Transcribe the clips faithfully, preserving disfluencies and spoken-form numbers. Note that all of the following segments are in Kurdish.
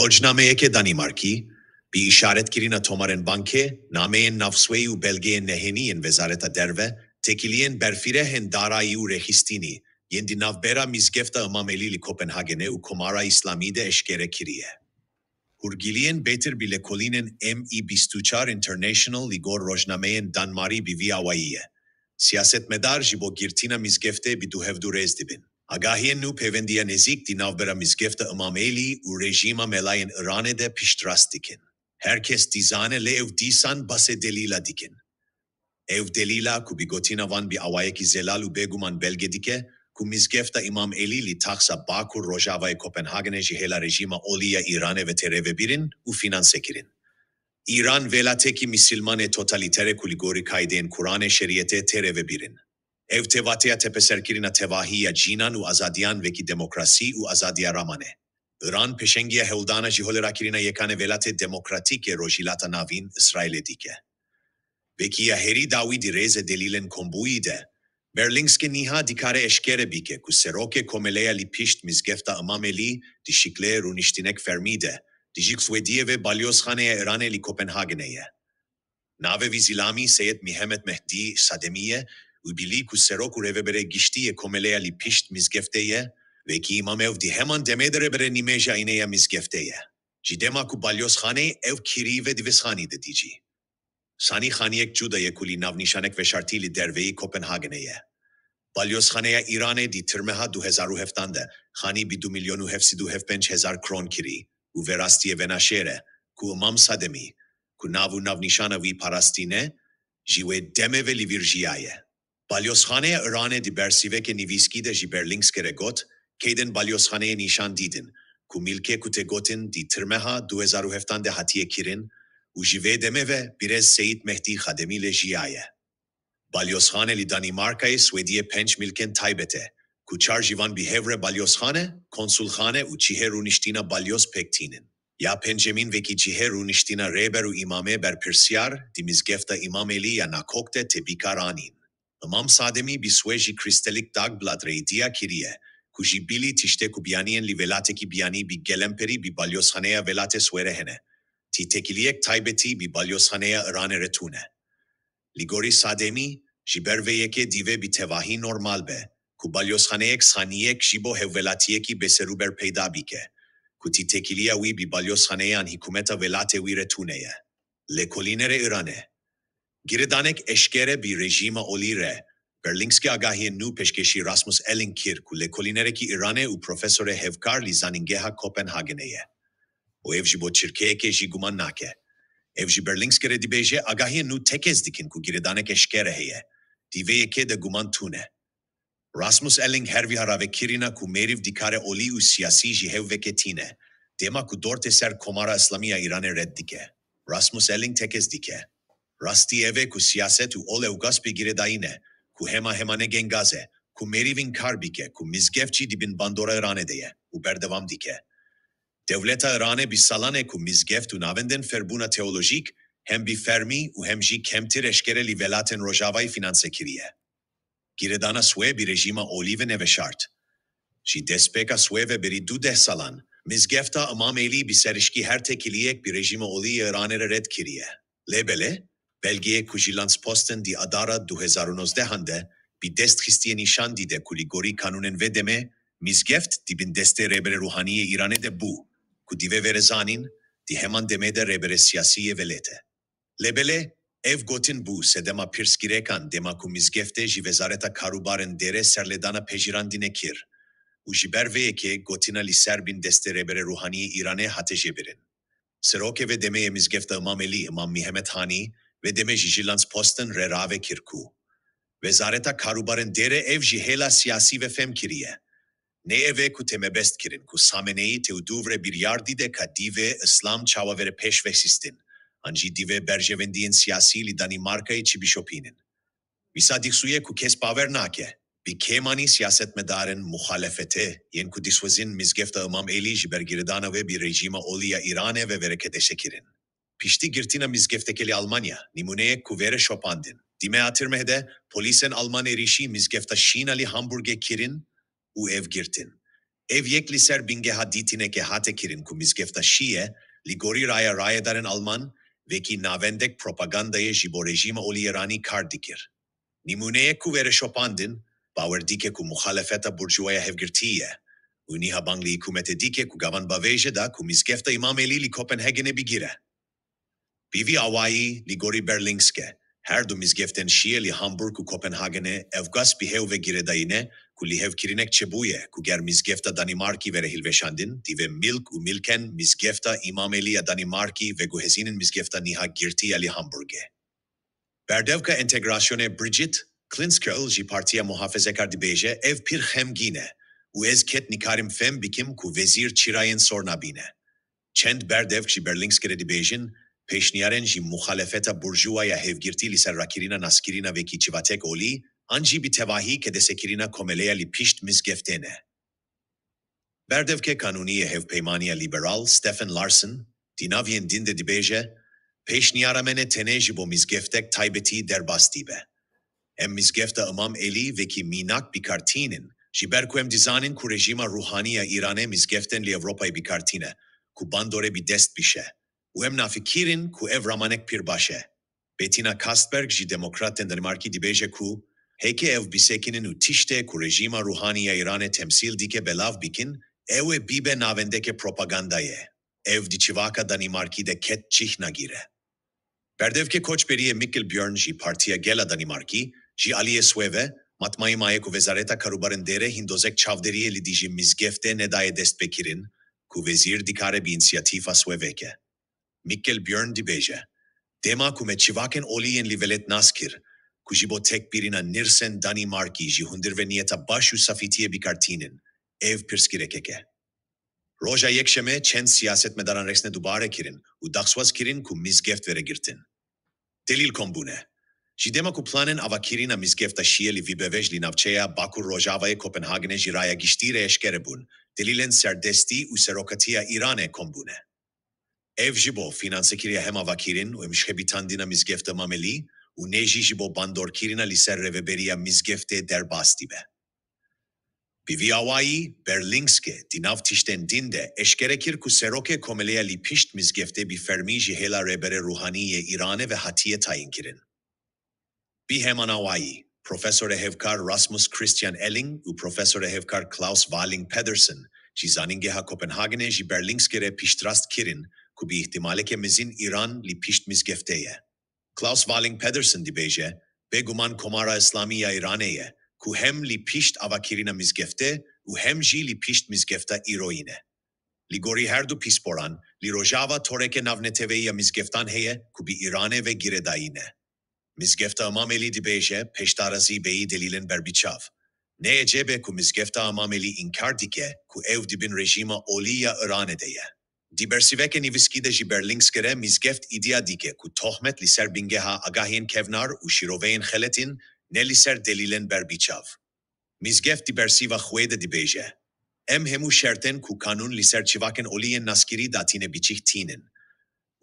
Rojnameyeke Danîmarkî, bi îşaretkirina tomarên bankê, nameyên navsweyî û belgeyên nehênî yên Wezareta Derve, têkiliyên berfireh ên darayî û rêxistinî, yên di navbera Mizgefta Imam Elî li Kopenhagenê û Komara Îslamî de eşkere kiriye. Hûrgiliyên bêtir bi lêkolînên M E bîst û çar International li gor rojnameyên Danmarî bi vî awayî ye. Siyasetmedar ji bo girtina mizgeftê bi du hevdû rêz dibin. Agahiyên nû pêvendiya nêzîk di navbera Mizgefta Imam Elî û rejîma melayên Îranê de piştrast dikin. Her kes dizane, lê ew dîsan behsê delîla dikin. Ev delîla ku bi gotina van bi awayekî zelal û bêguman belge dike ku Mizgefta Îmam Elî li taxa Bakur Rojavayê Kopenhagenê ji hêla rejîma olî ya Îranê ve tê rêvebirin û fînansekirin. Îran welatekî misilman ê totalîter e ku li gorî kaydeyên Quranê şerîetê tê rêvebirin. Ev têvateya tepeserkirina tevahî ya cînan û azadiyan wekî demokrasî û azadiya ramanê. Îran pêşengiya hewldana ji holê rakirina yekane welatê demokratîk ê Rojhilata Navîn Îsraîlê dike. Vekî ya herî dawî di rêzê delîlên kombûyî de, Berlingske niha dikare eşkere bike ku serokê komeleya li pişt Mizgefta Îmam Elî di şiklê rûniştinek fermî de, dijî Swêdiyê ve balyozxaneya Îranê li Kopenhagenê ye. Navê vî zilamî Seyed Mihemed Mehdî Sademî ye û bilî ku serok û rêveberê giştî yê komeleya li pişt mizgeftê ye, vekî îmam ew di heman demê de rêberê nimêja îne ya mizgeftê ye. Ji dema ku balyozxaneyê ew kirî ve di vê xanî de dî cî. Xanî xaniyek cuda ye ku li navnîşanek veşartî li derveyî Kopenhagenê ye. Balyozxaneya Îranê di tirmeha du hezar û heftan de xanî bi du milyon û heft sed û hevpênc hezar kron kirî û vê rastiyê venaşêr e ku Îmam Sademî, ku nav û navnîşana wî parastî ne, ji wê demê ve li vîr jiyaye. Balyozxaneya Îranê di bersîveke nivîskî de ji Berlingske re got, keydên balyozxaneyê nîşan didin ku mîlkê ku tê gotin di tirmeha du hezar û heftan de hatiye kirin û ji vê demê ve birêz Seyîd Mehdî Xademî lê jiyaye. Balyozxane li Danîmarkayê Swêdiyê pênc mîlkên taybet e, ku çar ji van bi hev re balyozxane, konsulxane û cihê rûniştina balyoz pêk tînin. Ya pêncemîn vekî cihê rûniştina rêber û îmamê berpirsiyar di Mizgefta Îmam Elî ya Nakok de tê bikaranîn. Îmam Sademî bi swêjî Christlich Dagblad re îdia kiriye ku ji bilî tiştê ku biyaniyên li welatekî biyanî bi gelemperî bi balyozxaneya welatê swêre hene, tî têkiliyek taybetî bi balyozxaneya Îranê re tune. Li gorî Sademî, ji ber vê yekê divê bi tevahî normal be ku balyozxaneyek xaniyek ji bo hevwelatiyekî bêserûber peyda bike, ku tî têkiliya wî bi balyozxaneyan hikûmeta welatê wî re tune ye. Lêkolînerê Îranê. Girêdanek eşkere bi rejîma olî re, Berlingske agahiyên nû pêşkêşî Rasmus Elling kir ku lêkolînerekî Îranê û profesorê hevkar li Zanîngeha Kopenhagenê ye. Û ev ji bo çirkeyekê jî guman nake. Ev ji Berlingske re dibêje, agahiyên nû tekez dikin ku girêdanek eşkere heye. Di vê yekê de guman tune. Rasmus Elling her wiha ravekirina ku mêrîv dikare olî û siyasî ji hev veke tîne, dema ku dor tê ser Komara Îslamî ya Îranê red dike. Rasmus Elling tekez dike. Rastî ev e ku siyaset û ol ewqas bi girêdayî ne, ku hema hema ne gengaz e, ku mêrîv înkar bike ku mizgeft jî di bin bandora Îranê de ye û berdewam dike. Dewleta Îranê bi salan e ku mizgeft û navendên ferbûna teolojîk hem bi fermî û hem jî kemtir eşkere li welatên Rojavayê fînanse kiriye. Girêdana swê bi rejîma olî ve neveşart. Ji destpêka swê ve berî du deh salan, Mizgefta Îmam Elî bi serişkî her têkiliyek bi rejîma olî yê Îranê re red kiriye. Lê belê, belgeyek ku ji Landsposten di adara du hezar û nozdehan de bi dest xistiye nîşan dide ku li gorî kanûnên vê demê, mizgeft di bin destê rêberê ruhanî yê Îranê de bû, ku divê vêre zanîn, di heman demê de rêberê siyasî yê welatê. Lê belê, ev gotin bû sedema pirsgirêkan dema ku mizgeftê ji Wezareta Karûbarên Dêrê serlêdana pejirandinê kir û ji ber vê yekê gotina li ser bin destê rêberê ruhanî yê Îranê hate jêbirin. Serokê vê demê yê Mizgefta Îmam Elî, Îmam Mihemed Hanî, vê demê jî ji Landsposten re rave kir ku Wezareta Karûbarên Dêrê ev ji hêla siyasî ve fehm kiriye. Nê ev e ku tê mebest kirin ku Xameneî tê û dûv re biryar dide ka divê Îslam çawa vere pêş ve xistin, an jî divê berjewendiyên siyasî li Danîmarkayê çi bişopînin. Wisa dixuye ku kes bawer nake, bi kêmanî siyasetmedarên muxalefetê yên ku dixwazin Mizgefta Îmam Elî ji ber girêdana wê bi rejîma olî ya Îranê ve vere kedeşekirin. Piştî girtina mizgeftekê li Almanya, nimûneyek ku vêre şopandin. Di meha tirmeh de, polîsên Alman êrîşî mizgefta Şîna li Hamburgê kirin û ev girtin. Ev yek li ser bingeha dîtinekê hate kirin ku mizgefta Şîye, li gorî raya rayedarên Alman, wekî navendek propagandayê ji bo rejîma olî Îranî kar dikir. Nîmûneyek ku were şopandin, bawer dike ku muxalefeta burjuwa ya hevgirtî ye û niha bang li hikûmetê dike ku gavan bavêje da ku mizgefta Îmam Elî li Kopenhagenê bigire. Bi vî awayî, li gorî Berlingske, her du mizgeftên Şîye li Hamburg û Kopenhagenê ev qas bi hev ve girêdayî ne ku lihevkirinek çêbûye ku ger mizgefta Danîmarkî were hilweşandin, divê milk û milkên mizgefta Îmam Elî ya Danîmarkî veguhezînin mizgefta niha girtî ya li Hamburgê. Berdevka Entegrasyonê Bridget Klinskirl ji Partiya Muhafezekar dibêje, ev pir xemgîn e û ez qet nikarim fem bikim ku wezîr çirayên sor nabîne. Çend berdevk ji Berlingske re dibêjin, pêşniyarên ji muxalefeta burjuwa ya hevgirtî li ser rakirina naskirina wekî çivatek olî, an jî bi tevahî qedesekirina komeleya li pişt mizgeftê ne. Berdevkê kanûnî yê Hevpeymaniya Lîberal Stefan Larsen di nav yên din de dibêje, pêşniyara me ne tenê ji bo mizgeftek taybetî derbas dibe. Em mizgefta Imam Elî wekî mînak bi kar tînin, ji ber ku em dizanin ku rejîma ruhanî ya Îranê mizgeftên li Ewropayê bi kar tîne, ku bandorê bi dest bişe. Û em nafikir in ku ev ramanek pir baş e. Bettina Kastberg ji Demokratên Danîmarkî dibêje ku heke ev bisekinin û tiştê ku rejîma ruhanî ya Îranê temsîl dike belav bikin, ew ê bibe navendeke propagandayê. Ev di çivaka Danîmarkî de qet cih nagire. Berdevkê koçberiyê Mikkel Bjørn ji Partiya Gel a Danîmarkî, ji aliyê swê ve, matmayî maye ku Wezareta Karûbarên Dêrê hindozek çavderiyê li dijî mizgeftê nedaye destpêkirin, ku wezîr dikare bi însiyatîfa swê veke. Mikkel Bjørn dibêje, dema ku me çivakên olî yên li welêt nas kir, ku ji bo tekbîrîna nirsên Danîmarkî ji hundir ve niyeta baş û safîtiyê bi kar tînin, ev pirsgirêkek e. Roja Yekşemê çend siyasetmedaran rexne dubare kirin û daxwaz kirin ku mizgeft were girtin. Delîl kom bûne. Ji dema ku planên avakirina mizgefta Şîye li Vîbevej li navçeya Bakur Rojavayê Kopenhagenê ji raya giştî re eşkere bûn, delîlên serdestî û serokatiya Îranê kom bûne. Ev ji bo finansekiriya hem avakirin û hem şebitandina mizgefta Mamelî û ne jî ji bo bandorkirina li ser rêveberiya mizgeftê derbas dibe. Bi vî awayî, Berlingske di nav tiştên din de eşkere kir ku serokê komeleya li pişt mizgeftê bi fermî ji hêla rêberê ruhanî yê Îranê ve hatiye tayînkirin. Bi heman awayî, Profesorê Hevkar Rasmus Christian Elling û Profesorê Hevkar Claus Walling Pedersen ji Zanîngeha Kopenhagenê ji Berlingske re piştrast kirin ku bi îhtimaleke mezin Îran li pişt mizgeftê ye. Claus Walling Pedersen dibêje, bêguman Komara Îslamî ya Îranê ye ku hem li pişt avakirina mizgeftê û hem jî li pişt mizgefta îroyî ne. Li gorî her du pîsporan, li Rojava toreke navneteweyî ya mizgeftan heye ku bi Îranê ve girêdayî ne. Mizgefta Îmam Elî dibêje, pêşdarazî bêyî delîlên berbiçav. Ne ecêb e ku mizgefta Îmam Elî înkar dike ku ew di bin rejîma olî ya Îranê de ye. Di bersiveke nivîskî de ji Berlingske re mizgeft îdia dike ku tohmet li ser bingeha agahiyên kevnar û şîroveyên xelet in, ne li ser delîlên berbiçav. Mizgeft di bersiva xwe de dibêje, em hemû şertên ku kanûn li ser çivakên olî yên naskirî datîne bi cih tînin.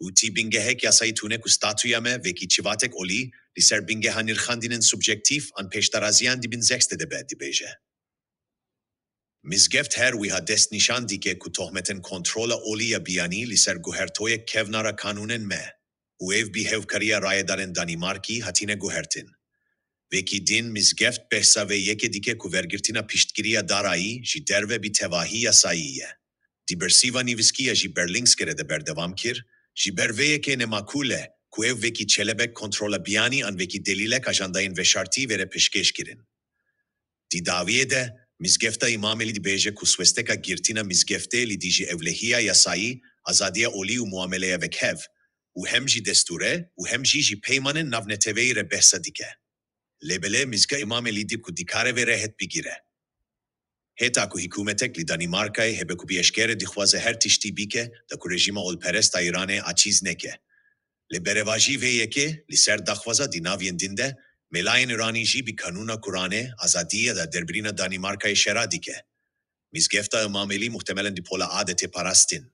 Û ti bingehek yasayî tune ku statuya me wekî çivatek olî li ser bingeha nirxandinên subjektîf an pêşdaraziyan di bin zextê de be, dibêje. Mizgeft her wiha destnîşan dike ku tohmetên kontrola olî ya biyanî li ser guhertoyek kevnar a kanûnên me û ev bi hevkariya rayedarên Danîmarkî hatine guhertin. Wekî din mizgeft behsa vê yekê dike ku wergirtina piştgiriya darayî ji derve bi tevahî yasayî ye. Di bersiva nivîskî ya ji Berlingske re de berdewam kir, ji ber vê yekê ne makûl e ku ev wekî çelebek kontrola biyanî an wekî delîlek ajandayên veşartî vere pêşkêş kirin. Di dawiyê de, mizgefta Îmam Elî dibêje ku swesteka girtina mizgeftê li dijî ewlehiya yasayî, azadiya olî û muameleya wekhev û hem jî destûre û hem jî ji peymanên navneteweyî re behsa dike. Lê belê mizgefta Îmam Elî dib ku dikare vê rehet bigire. Heta ku hikûmetek li Danîmarkayê hebe ku bi eşkere dixwaze her tiştî bike, da ku rejîma olperest a Îranê acîz neke. Li berevajî vê yekê, li ser daxwaza di nav yên din de, melayên Îranî jî bi kanûna Kuranê, azadiya da derbirîna Danîmarkayê şera dike. Mizgefta Îmam Elî muhtemelen di pola A de tê parastin.